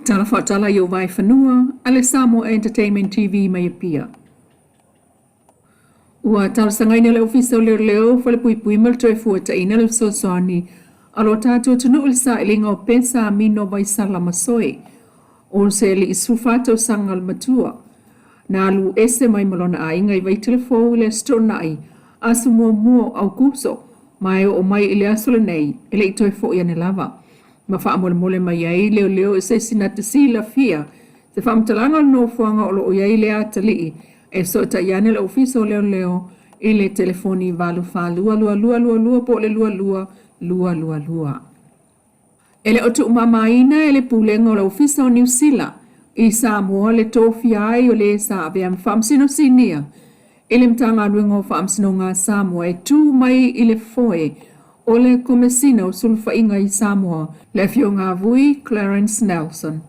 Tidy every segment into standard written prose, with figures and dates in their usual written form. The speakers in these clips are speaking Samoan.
Tala faatala i o Vaefanua a le Samoa Entertainment TV mai Apia. Ua talosagaina le Ofisa o Leoleo, Falepuipui ma le Toefuataiga le fesoasoani a lo tatou atunuu i le sailiga o Pesamino Vaisala Masoe, o se alii 14 tausaga le matua. Na alu ese mai ma lona aiga i Vaitele Fou i le Aso Toonai, aso muamua o Aokuso, ma e oo mai i le aso lenei e le i toe foi ane lava. Ma faamolemole mai ai leoleo i se isi na te silafia se faamatalaga o le nofoaga o lo o i ai lea atalii e fesootai ane le Ofisa o Leoleo i le telefoni 8422222 po o le 2222. E le o tuumamaina e le Pulega o le Ofisa o Niu Sila i Samoa le tofia ai o le sa avea ma Faamasino Sinia i le Matagaluega o Faamasinoga a Samoa e tu mai i le foe o le Komesina o Sulufaiga i Samoa, le Afioga a Vui Clarence Nelson.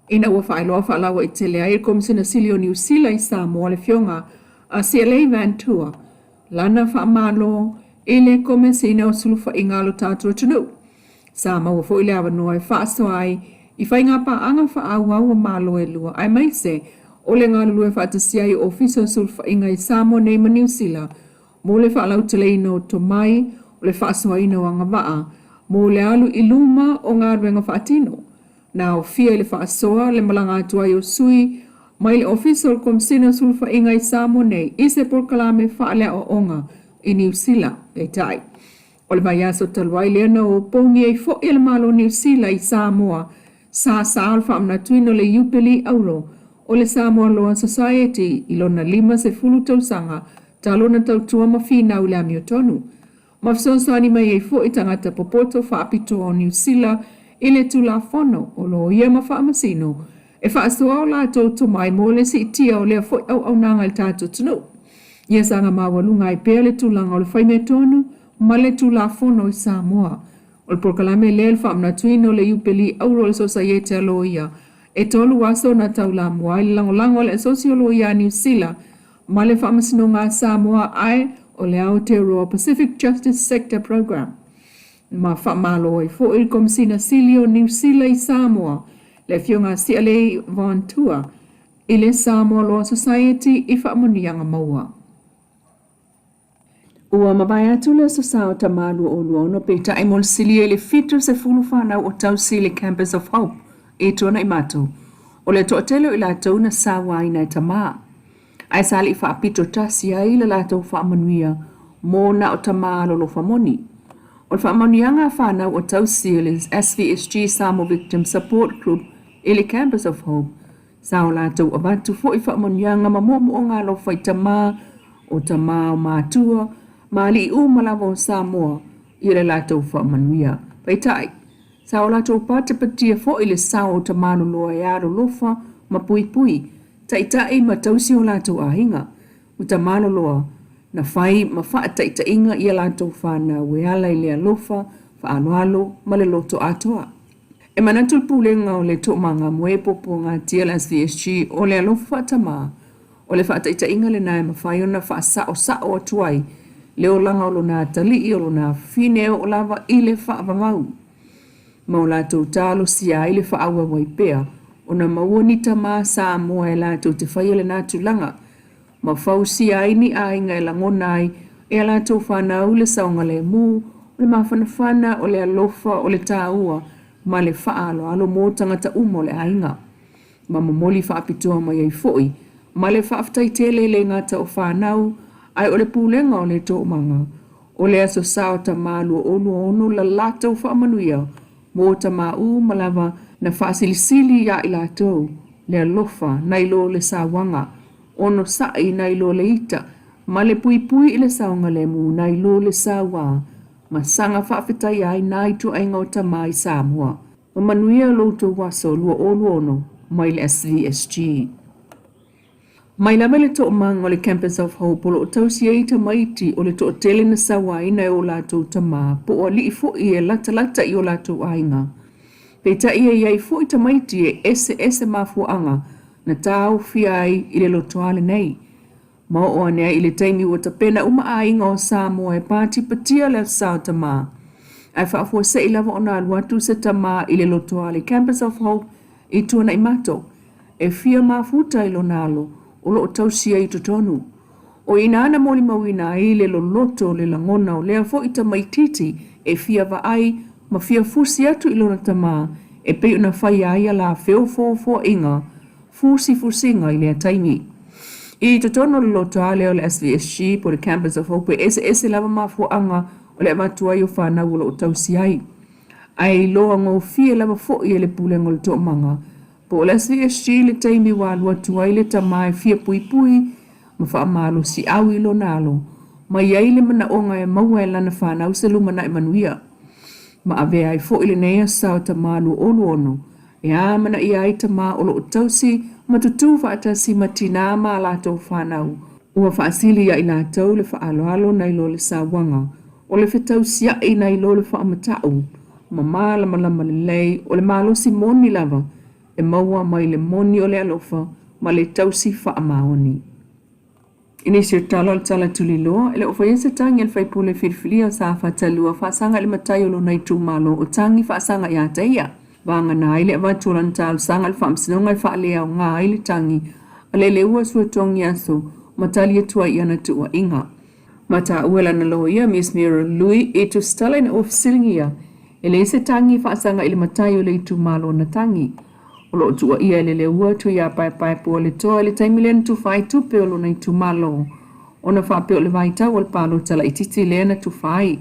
Ina ua faailoa faalauaitele ai e le Komesina Sili o Niu Sila i Samoa le Afioga a Sialei Vantua lana faamalo i le Komesina o Sulufaiga a lo tatou atunuu, Sa maua foi le avanoa e faasoa ai i faigapaaga faaauau a Malo e lua aemaise o le galulue faatasi ai o Ofisa o Sulufaiga i Samoa nei ma Niu Sila mo le faalauteleina o tomai o le faasoaina o agavaa mo le alu i luma o galuega faatino. Na aofia i le faasoa le malaga atu ai o sui mai le Ofisa o le Komesina o Sulufaiga i Samoa nei i se polokalame faaleaoaoga i Niu Sila. Peitai, O le vaiaso talu ai lea na opogi ai foi e le Malo o Niu Sila i Samoa sa sa o le faamanatuina o le Iupeli Auro o le Samoa Law Society i lona 50 tausaga talu ona tautua ma finau i le amiotonu ma fesoasoani mai ai foi tagata popoto faapitoa o Niu Sila i le Tulafono o Loia ma Faamasino e faasoa o latou tomai mo le siitia o lea foi auaunaga i le tatou atunuu. Ia saga maualuga ai pea le tulaga o le faimeatonu ma le Tulafono i Samoa. O le polokalame lea i le faamanatuina o le Iupeli Auro o le Sosaiete a Loia, e tolu aso na taulamua ai le lagolago a le Asosi o Loia a Niu Sila ma le Faamasinoga a Samoa ae o le Aotearoa Pacific Justice Sector Programme. Ma faamalo ai foi le Komesina Sili o Niu Sila i Samoa, le Afioga a Sialei Vaughan Tua, i le Samoa Law Society i faamanuiaga maua. Ua mavae atu le Aso Sa o Tama 2026 peitai mo le silia i le 70 fanau o tausi i le Campus of Hope i Tuanaimato. O le toatele o i latou na sauaina e Tama. Ae sa le i faapito tasi ai le latou faamanuia mo na o Tama alolofa moni. O le faamanuiaga a fanau o tausi o le SVSG Samoa Victim Support Group i le Campus of Hope, Sa o latou avatu foi faamanuiaga ma moomooga alofa i tama, o tama o matua, ma alii uma lava o Samoa i le latou faamanuia. Peitai, sa o latou patipatia foi le sao o tamaloloa e alolofa ma puipui, taitai ma tausi o latou aiga. O tamaloloa, na fai ma faataitaiga i a latou fanau e ala i le alofa, faaaloalo ma le loto atoa. E manatu le Pulega o le Toomagamoe Puapuagatia le SVSG o le alofa faatamā, o le faataitaiga lena e mafai ona faasaosao atu ai le olaga o lona atalii, o lona afafine e oo lava i le faavavau ma o latou talosia ai le faaauau ai pea ona maua ni tamā Samoa e latou te faia lena tulaga ma fausia ai ni aiga e lagona ai e a latou fanau le saogalemu, o le mafanafana, o le alofa, o le taua ma le faaaloalo mo tagata uma o le aiga. Ma momoli faapitoa mai ai foi ma le faafetai tele e le gata o fanau ae o le pulega o le toomaga o le Aso Sa o Tama 2026 la latou faamanuia mo tama uma lava na faasilisili ia i latou le alofa nai lo le sauaga onosai nai lo le ita, ma le puipui i le saogalemu nai lo le sauā, ma saga faafetaia ai nā ituaiga o tama i Samoa. Ma manuia lo outou aso 2026 mai le SVSG. Mai lava i le toomaga o le Campus of Hope o lo o tausi ai tamaiti o le toatele na sauaina e o latou tama po o alii foi e latalata i o latou aiga. Peitai e i ai foi tamaiti e eseese mafuaaga na taofia ai i le lotoa lenei. Ma oo ane ai i le taimi ua tapena uma aiga o Samoa e patipatia le Aso Sa o Tama. Ae faafuasei lava ona alu atu se tama i le lotoa le Campus of Hope i Tuanaimato, e fia mafuta i lona alo o lo o tausia i totonu. O i ina na molimauina ai le loloto o le lagona o lea foi tamaitiiti e fia vaai ma fia fusi atu i lona tama e pei ona faia ai a la feofoofoaiga fusifusiga i lea taimi. I totonu o le lotoa lea o le SVSG po o le Campus of Hope e eseese lava mafuaaga o le avatu ai o fanau o lo o tausi ai. Ae iloa gofie lava foi e le Pulega o le Toomaga po o le SVSG le taimi ua alu atu ai le tama e fia puipui ma faamalosiau i lona alo ma i ai le manaoga e maua e lana fanau se lumanai manuia. Ma avea ai foi lenei Aso Sa o Tama 2026 e amanaia ai tama o lo o tausi ma tutū faatasi ma tinā ma a latou fanau, ua faasili ia i latou le faaaloalo nai lo le sauaga, o le fetausia'i nai lo le faamata'u ma malamalama lelei o le malosi moni lava e maua mai le moni o le alofa ma le tausi faamaoni. I nisi o tala o le tala tuliloa, e le o faia se tagi a le faipule filifilia o Safata 2 faasaga i le matai o lona itumalo o tagi faasaga ia te ia. Vagana ai le avatu o lana talosaga i le faamasinoga e faaleaoga ai le tagi a Leilehua Suatogiaso ma tali atu ai i ana tuuaiga. Ma taua e lana loia, Miss Muriel Lui, i tusitala ina ua fesiligia e leai se tagi faasaga i le matai o le itumalo na tagi. O lo o tuuaia e Leleua Tuiapaepae Pualetoa i le taimi lea na tufa ai tupe o lona itumalo ona faapea o le vaitau o le palota laitiiti lea na tufa ai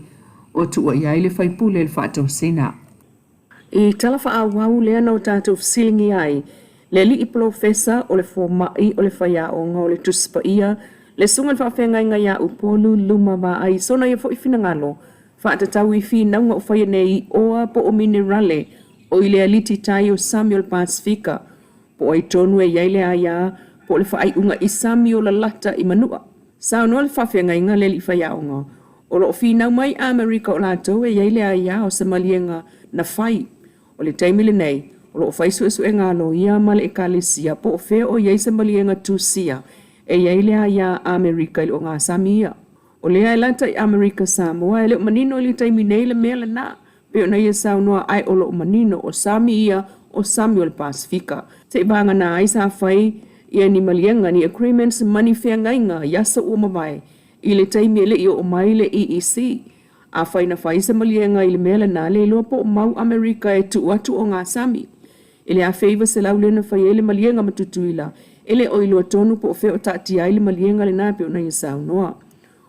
o tuuaia ai le faipule i le faatosina. I tala faaauau lea na o tatou fesiligia ai le alii polofesa o le fomai o le faiaoga o le Tusi Paia, le Susuga i le Faafeagaiga ia Upolu Luma Vaai i sona ia foi finagalo faatatau i finauga o faia nei i oa po o minerale o i le aliti tai o sami o le Pasefika, po o ai tonu e i ai le aia po o le faaiuga i sami o lalata i Manua. Saunoa le faafeagaiga le alii faiaoga o lo o finau mai Amerika o latou e i ai le aia o se maliega na fai. O le taimi lenei, o lo o fai suesuega a loia ma le Ekalesia po o fea o i ai se maliega tusia e i ai le aia Amerika i le ogasami ia. O lea e lata i Amerika Samoa, e le o manino i le taimi nei le mea lena, pei ona ia saunoa ae o lo o manino o sami ia o sami o le Pasefika. Se i vagana ai sa fai ia ni maliega, ni agreements ma ni feagaiga i aso ua mavae i le taimi e le i oo mai le EEC. Afai na fai se maliega i le mea lena, le iloa po o mau Amerika e tuu atu ogasami. I le 1900 lea na fai ai le maliega ma Tutuila, e le o iloa tonu po o fea o taatia ai le maliega lena e pei ona ia saunoa.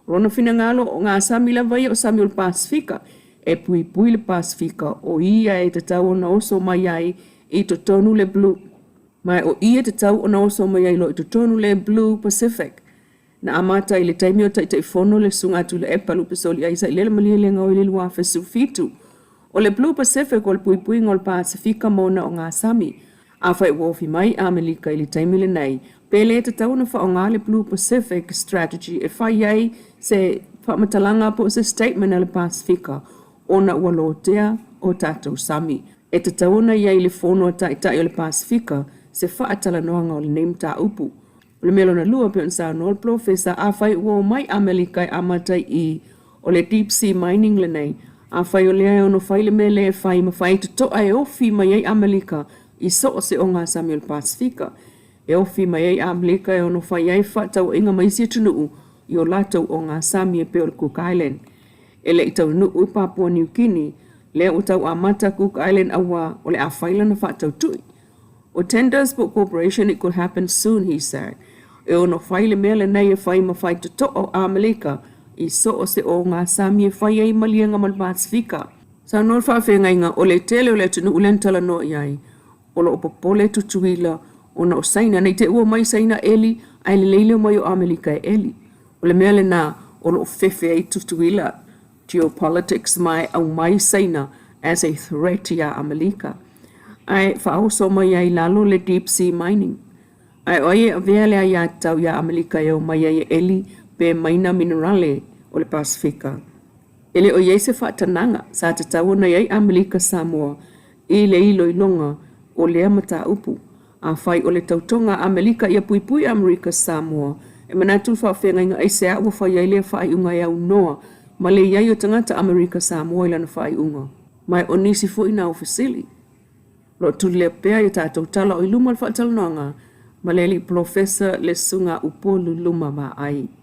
O lona finagalo, o gasami lava ia o sami o le Pasefika, e puipui le Pasefika, o ia e tatau ona oso mai ai i totonu le Blue. Ma o i e tatau ona oso mai ai loa i totonu le Blue Pacific. Na amata i le taimi o Taitaifono le Susuga Tuilaepa Lupesoli Aisa i le Malielegaoi i le 2017. O le Blue Pacific o le puipuiga o le Pasefika ma ona ogasami. Afai ua ofi mai Amerika i le taimi lenei, pe le tatau ona faaaoga le Blue Pacific Strategy e fai ai se faamatalaga po o se statement a le Pasefika ona ua lotea o tatou sami. E tatau ona i ai i le Fono a Taitai o le Pasefika se faatalanoaga o lenei mataupu. O le mea lona lua, e pei ona saunoa le Polofesa, afai ua omai Amerika e amata i i, o le deep sea mining lenei, afai o lea e ono fai le mea lea e fai ma faitotoa e ofi mai ai Amerika i so o se ogasami o le Pasefika, e ofi mai ai Amerika e ono fai ai fefaatauaiga ma isi atunuu i o latou ogasami e pei o le Cook Island. E le i taunuu i Papua Niu Kini, lea ua tau amata Cook Island auā o le a fai lana faatautui. O tenders po o corporation it could happen soon, he said. E ono fai le mea lenei e fai ma faitotoa o Amelika i so o se ogasami e fai ai maliega ma le Pasefika. Saunoa le faafeagaiga o le tele o le atunuu lea na talanoa i ai, o lo o popole Tutuila ona o Saina, ne i te i ua omai Saina eli ae lelei le omai o Amelika e eli. O le mea lena o lo o fefe ai Tutuila. Geopolitics ma e aumai Saina as a threat iā Amelika. Ae faaoso mai ai i lalo le deep sea mining. Ae o ai e avea le aiatatau iā Amelika e omai ai e ʻeli pe maina minerale o le Pasefika? E le o i ai se faatanaga sa tatau ona i ai Amelika Samoa i le iloiloga o lea mataupu. Afai o le tautoga a Amelika ia puipui Amerika Samoa, e manatu le faafeagaiga aisea ua fai ai lea faaiuga e aunoa ma le i ai o tagata Amerika Samoa i lana faaiuga. Ma o nisi foi na o fesili. Lo o tulea pea i tatou tala o i luma o le faatalanoaga ma le alii polofesa le Susuga Upolu Luma Vaai.